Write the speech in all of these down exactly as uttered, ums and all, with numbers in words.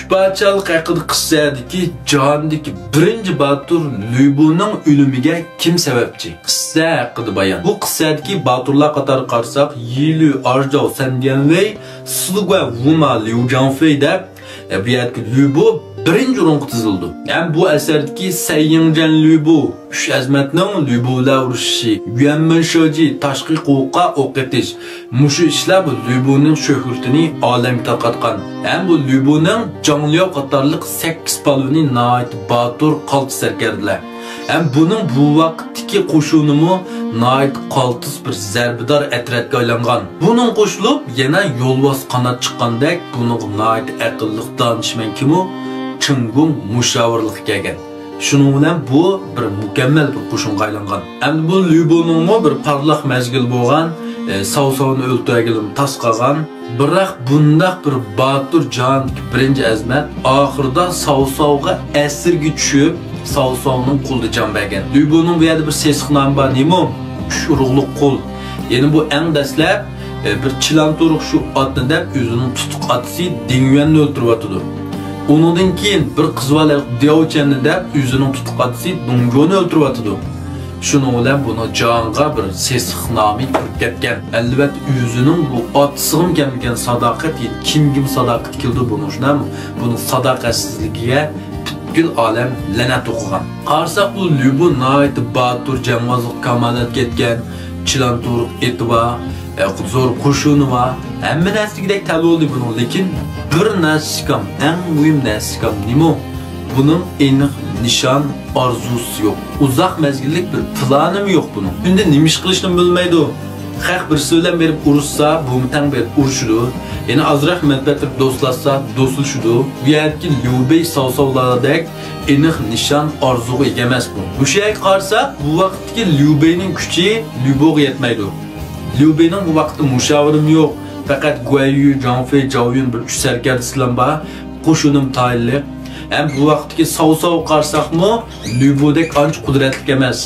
پادىشاھلىق ھەققىدە قىسسەدىكى جاھاندىكى بىرىنچى باتۇر لۈبۇنىڭ ئۆلۈمىگە كىم سەۋەبچى؟ قىسسە ھەققىدە بايان. بۇ قىسسەدىكى باتۇرلار قاتارىغا قارىساق، يىلۈ، ئارجاۋ، سەنديەنۋېي، سىلگۇە، ۋۇما، ليۇجياڭفېي دەپ، ئە، بۇ يەردىكى لۈبۇ بىرىنچى ئورۇنغا تىزىلىدۇ. ھەم بۇ ئەسەردىكى سەييىڭجەن لۈبۇ، ئۈچ ئەزىمەتنىڭ لۈبۇ بىلەن ئۇرۇشۇشى، يۈەنمىن شېجى، تاشقى قوۋۇققا ئوق ئېتىش، مۇشۇ ئىشلار بۇ لۈبۇنىڭ شۆھرىتىنى ئالەمگە تارقاتقان. ھەم بۇ لۈبۇنىڭ جاڭلياۋ قاتارلىق سەككىز پالۋىنى ناھايىتى باتۇر، قالتىس سەركەردىلەر. ھەم بۇنىڭ بۇ ۋاقىتتىكى قوشۇنىمۇ ناھايىتى قالتىس بىر زەربىدار ئەترەتكە ئايلانغان. بۇنىڭغا قوشۇلۇپ يەنە يولۋاس قانات چىققاندەك بۇنىڭغا ناھايىتى ئەقىللىق دانىشمەن كىمۇ؟ چېڭگۇڭ مۇشاۋىرلىققا كەلگەن. شۇنىڭ بىلەن بۇ بىر مۇكەممەل بىر قوشۇنغا ئايلانغان. ئەمدى بۇ لۈبۇنىڭمۇ بىر پارلاق مەزگىلى بولغان، ئە، ساۋساۋنى ئۆلتۈرگىلىمۇ تاس قالغان. بىراق بۇنداق بىر باتۇر جاھاندىكى بىرىنچى ئەزىمەت ئاخىرىدا ساۋساۋغا ئەسىرگە چۈشۈپ، ساۋساۋنىڭ قولىدا جان بەرگەن. لۈبۇنىڭ بۇ يەردە بىر سېسىق نامى بار، نېمە؟ ئۈچ ئۇرۇقلۇق قول. يەنى بۇ ئەڭ دەسلەپ، ئە، بىر چىلانتۇرۇق شۇ ئاتنى دەپ ئۆزىنىڭ تۇتۇق ئاتىسى دىڭيۈەننى ئۆلتۈرۈۋاتىدۇ. ئۇنىڭدىن كېيىن بىر قىز بالا دياۋچەننى دەپ ئۆزىنىڭ تۇتۇق ئاتىسى دۇڭجۇنى ئۆلتۈرۈۋاتىدۇ. شۇنىڭ بىلەن بۇنىڭ جانىغا بىر سېسىق نامى كىرىپ كەتكەن. ئەلۋەتتە، ئۆزىنىڭ بۇ ئاتىسىغىمۇ كەلمىگەن ساداقەت، يەنە كىمگىمۇ ساداقەت كېلىدۇ بۇنىڭ، شۇنداقمۇ؟ بۇنىڭ ساداقەتسىزلىكىگە پۈتكۈل ئالەم لەنەت ئوقۇغان. قارىساق، بۇ لۈبۇ ناھايىتى باتۇر، جەڭۋازلىق كامالەتكە يەتكەن، چىلانتۇرۇق ئېتى بار، ئە، زور قوشۇنى بار. ھەممە نەرسە دېگۈدەك تەل بولدى بۇنىڭ، لېكىن بىر نەرسىسى كام، ئەڭ مۇھىم نەرسىسى كام. نېمە ئۇ؟ بۇنىڭ ئېنىق نىشان، ئارزۇسى يوق. ئۇزاق مەزگىللىك بىر پىلانىمۇ يوق بۇنىڭ. كۈندە نېمە ئىش قىلىشنىمۇ بىلمەيدۇ. خەق بىرسى بىلەن بېرىپ ئۇرۇشسا، بۇمۇ تەڭ بېرىپ ئۇرۇشىدۇ. يەنە ئازراق مەنپەئەتلىك دوستلاشسا، دوستلىشىدۇ. بۇ يەردىكى ليۇبېي ساۋساۋلاردەك ئېنىق نىشان، ئارزۇغا ئىگە ئەمەس بۇ. مۇشۇ يەرگە قارىساق، بۇ ۋاقىتتىكى ليۇبېينىڭ كۈچى ليۇبوغا يەتمەيدۇ. ليۇبېينىڭ بۇ ۋاقىتتا مۇشاۋىرىمۇ يوق. پەقەت گۇەييۈ، جاڭفېي، جاۋيۈن بىر ئۈچ سەركەردىسى بىلەن بار. قوشۇنىمۇ تايىنلىق. ھەم بۇ ۋاقىتتىكى ساۋساۋغا قارىساقمۇ، ليۇبودەك ئانچە قۇدرەتلىك ئەمەس.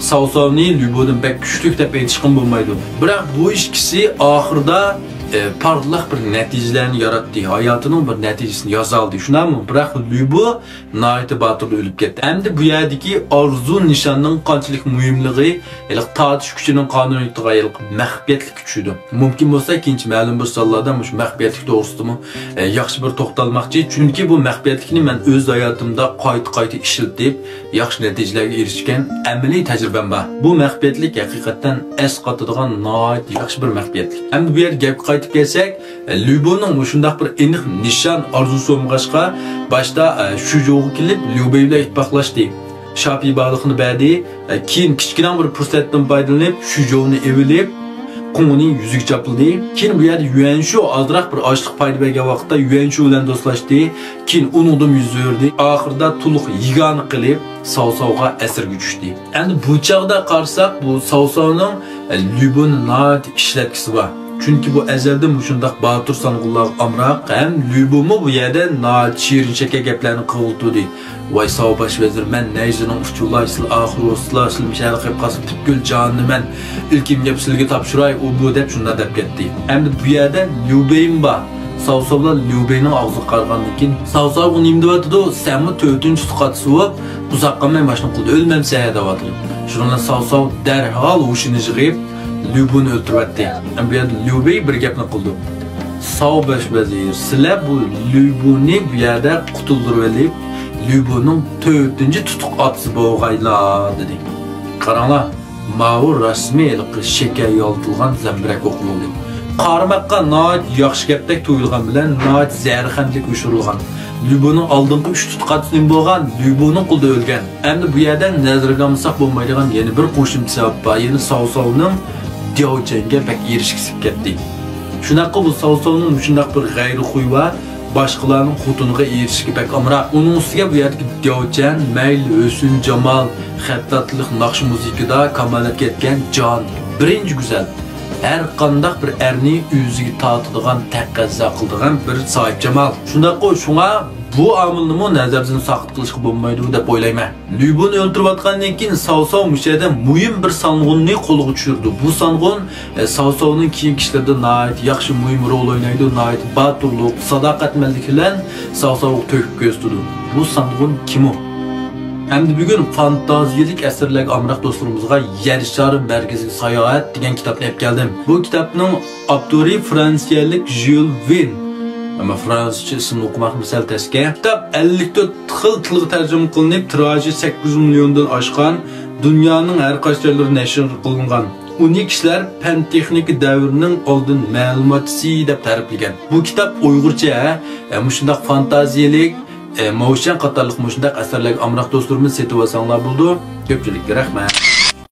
ساۋساۋنى ليۇبودىن بەك كۈچلۈك دەپ ئېيتىشقىمۇ بولمايدۇ. بىراق بۇ ئىككىسى ئاخىرىدا، ئە، پارلاق بىر نەتىجىلەرنى ياراتتى. ھاياتىنىڭ بىر نەتىجىسىنى يازالدى. شۇنداقمۇ؟ بىراق ليۇبو ناھايىتى باتۇر ئۆلۈپ كەتتى. ئەمدى بۇ يەردىكى ئارزۇ نىشاننىڭ قانچىلىك مۇھىملىقى، ھېلىقى تارتىش كۈچىنىڭ قانۇنىيىتىغا ھېلىقى مەخپىيەتلىككە چۈشىدۇ. مۇمكىن بولسا، كېيىنچە مەلۇم بىر سانلاردا مۇشۇ مەخپىيەتلىك توغرىسىدىمۇ، ئە، ياخشى بىر توختالماقچى. چۈنكى بۇ مەخپىيەتلىكنى مەن ئۆز ھاياتىمدا قايتا-قايتا ئىشلىتىپ، ياخشى نەتىجىلەرگە ئېرىشكەن ئەمەلىي تەجرىبەم بار. بۇ مەخپىيەتلىك ھەقىقەتەن ئەسقاتىدىغان ناھايىتى ياخشى بىر مەخپىيەتلىك. ئەمدى بۇ يەردە گەپكە قايتىپ كەلسەك، ليۇبونىڭ مۇشۇنداق بىر ئېنىق نىشان، ئارزۇسى بولمىغاچقا، باشتا، ئە، شۈجوغا كېلىپ، ليۇبېي بىلەن ئىتتىپاقلاشتى. شاپىي باغلىقنى بەردى. ئە، كېيىن كىچىككىنە بىر پۇرسەتتىن پايدىلىنىپ، شۈجوۋنى ئېۋىلىپ، قۇڭنىڭ يۈزىگە چاپلىدى. كېيىن بۇ يەردە يۈەنشۇ ئازراق بىر ئاشلىق پايدا بەرگەن ۋاقىتتا يۈەنشۇ بىلەن دوستلاشتى. كېيىن ئۇنىڭدىنمۇ يۈز ئۆرۈدى. ئاخىرىدا تولۇق يېگانە قىلىپ، ساۋساۋغا ئەسىرگە چۈشتى. ئەمدى بۇ چاغدا قارىساق، بۇ ساۋساۋنىڭ، ئە، ليۇبونى ناھايىتى ئىشلەتكۈسى بار. چۈنكى بۇ ئەزەلدىن مۇشۇنداق باتۇر سانىغۇنلارغا ئامراق، ھەم ليۇبومۇ بۇ يەردە ناھايىتى شېرىن شېكەر گەپلەرنى قىلىۋاتىدۇ. ۋاي ساۋ باش ۋەزىر، مەن نەيزىنىڭ ئۇچى لاي، سىلى ئاخىرى، سىلى شەھەرگە قېلىپ قالسا پۈتكۈل جانىنى مەن ئىلكىمگە سىلىگە تاپشۇراي، ئۇ بۇ دەپ شۇنداق دەپ كەتتى. ئەمدى بۇ يەردە ليۇبېيمۇ بار. ساۋساۋلار ليۇبېينىڭ ئاغزىغا قارىغاندىن كېيىن، ساۋساۋغا نېمە دەۋاتىدۇ؟ سەنمۇ تۆتىنچى تۇتقاقچىسى بولۇپ، ئۇزاق قالماي ماشىنا قىلدى، ئۆلمەمسەن دەۋاتىدۇ. شۇنىڭ بىلەن ساۋساۋ دەرھال ھوشىنى يىغىپ، ليۇبونى ئۆلتۈرۈۋەتتى. ئەمدى بۇ يەردە ليۇبېي بىر گەپنى قىلدى. ساۋ باش ۋەزىر، سىلەر بۇ ليۇبونى بۇ يەردە قۇتۇلدۇرۇۋېلىپ، ليۇبونىڭ تۆتىنچى تۇتۇق ئاتىسى بولغايلا، دېدى. قاراڭلار، ماۋۇ رەسىمى ھېلىقى شېكەر يالتىلغان زەمبىرەك ئوقى بولدى. قارىماققا ناھايىتى ياخشى گەپتەك تۇيۇلغان بىلەن ناھايىتى زەھەرخەندىلىك ئويۇشتۇرۇلغان. ليۇبونىڭ ئالدىنقى ئۈچ تۇتقاقچىسى نېمە بولغان؟ ليۇبونىڭ قولىدا ئۆلگەن. ئەمدى بۇ يەردە نەزەرگە ئالمىساق بولمايدىغان يەنە بىر قوشۇمچە سەۋەب بار. يەنى ساۋساۋنىڭ دياۋچەنگە بەك ئېرىشكۈسى كەتتى. شۇنداققۇ بۇ ساۋساۋنىڭ مۇشۇنداق بىر غەيرىي خۇيى بار، باشقىلارنىڭ خوتۇنىغا ئېرىشىشكە بەك ئامراق. ئۇنىڭ ئۈستىگە بۇ يەردىكى دياۋچەن، مەيلى ھۆسن، جامال، خەتتاتلىق، ناخشا، مۇزىكىدا كامالەتكە يەتكەن جاھاندىكى بىرىنچى گۈزەل. ھەر قانداق بىر ئەرنى ئۆزىگە تارتىدىغان، تەقەززا قىلىدىغان بىر ساھىبجامال. شۇنداققۇ، شۇڭا بۇ ئامىلنىمۇ نەزەردىن ساقىت قىلىشقا بولمايدۇ دەپ ئويلايمەن. لۈبۇنى ئۆلتۈرۈۋاتقاندىن كېيىن ساۋساۋ مۇشۇ يەردە مۇھىم بىر سانغۇننى قولغا چۈشۈرىدۇ. بۇ سانغۇن، ئە، ساۋساۋنىڭ كېيىنكى ئىشلىرىدا ناھايىتى ياخشى مۇھىم رول ئوينايدۇ، ناھايىتى باتۇرلۇق، ساداقەتمەنلىك بىلەن ساۋساۋغا تۆكۈپ كۆرسىتىدۇ. بۇ سانغۇن كىم ئۇ؟ ئەمدى بۈگۈن فانتازىيەلىك ئەسەرلەرگە ئامراق دوستلىرىمىزغا يەر شارى مەركىزىگە ساياھەت دېگەن كىتابنى ئېلىپ كەلدىم. بۇ كىتابنىڭ ئاپتورى فرانسىيەلىك ژيۇل ۋېرن. ئەمما فرانسۇزچە ئىسىمنى ئوقۇماقمۇ سەل تەسكە. كىتاب ئەللىك تۆت خىل تىلغا تەرجىمە قىلىنىپ، تىراژى سەككىز يۈز مىليوندىن ئاشقان، دۇنيانىڭ ھەر قايسى جايلىرىدا نەشر قىلىنغان. ئۇنى كىشىلەر پەن تېخنىكا دەۋرىنىڭ ئالدىن مەلۇماتچىسى دەپ تەرىپلىگەن. بۇ كىتاب ئۇيغۇرچە، ئە، مۇشۇنداق فانتازىيەلىك، ئە، موشەن قاتارلىق مۇشۇنداق ئەسەرلەرگە ئامراق دوستلىرىمىز سېتىۋالساڭلار بولىدۇ. كۆپچىلىككە رەھمەت.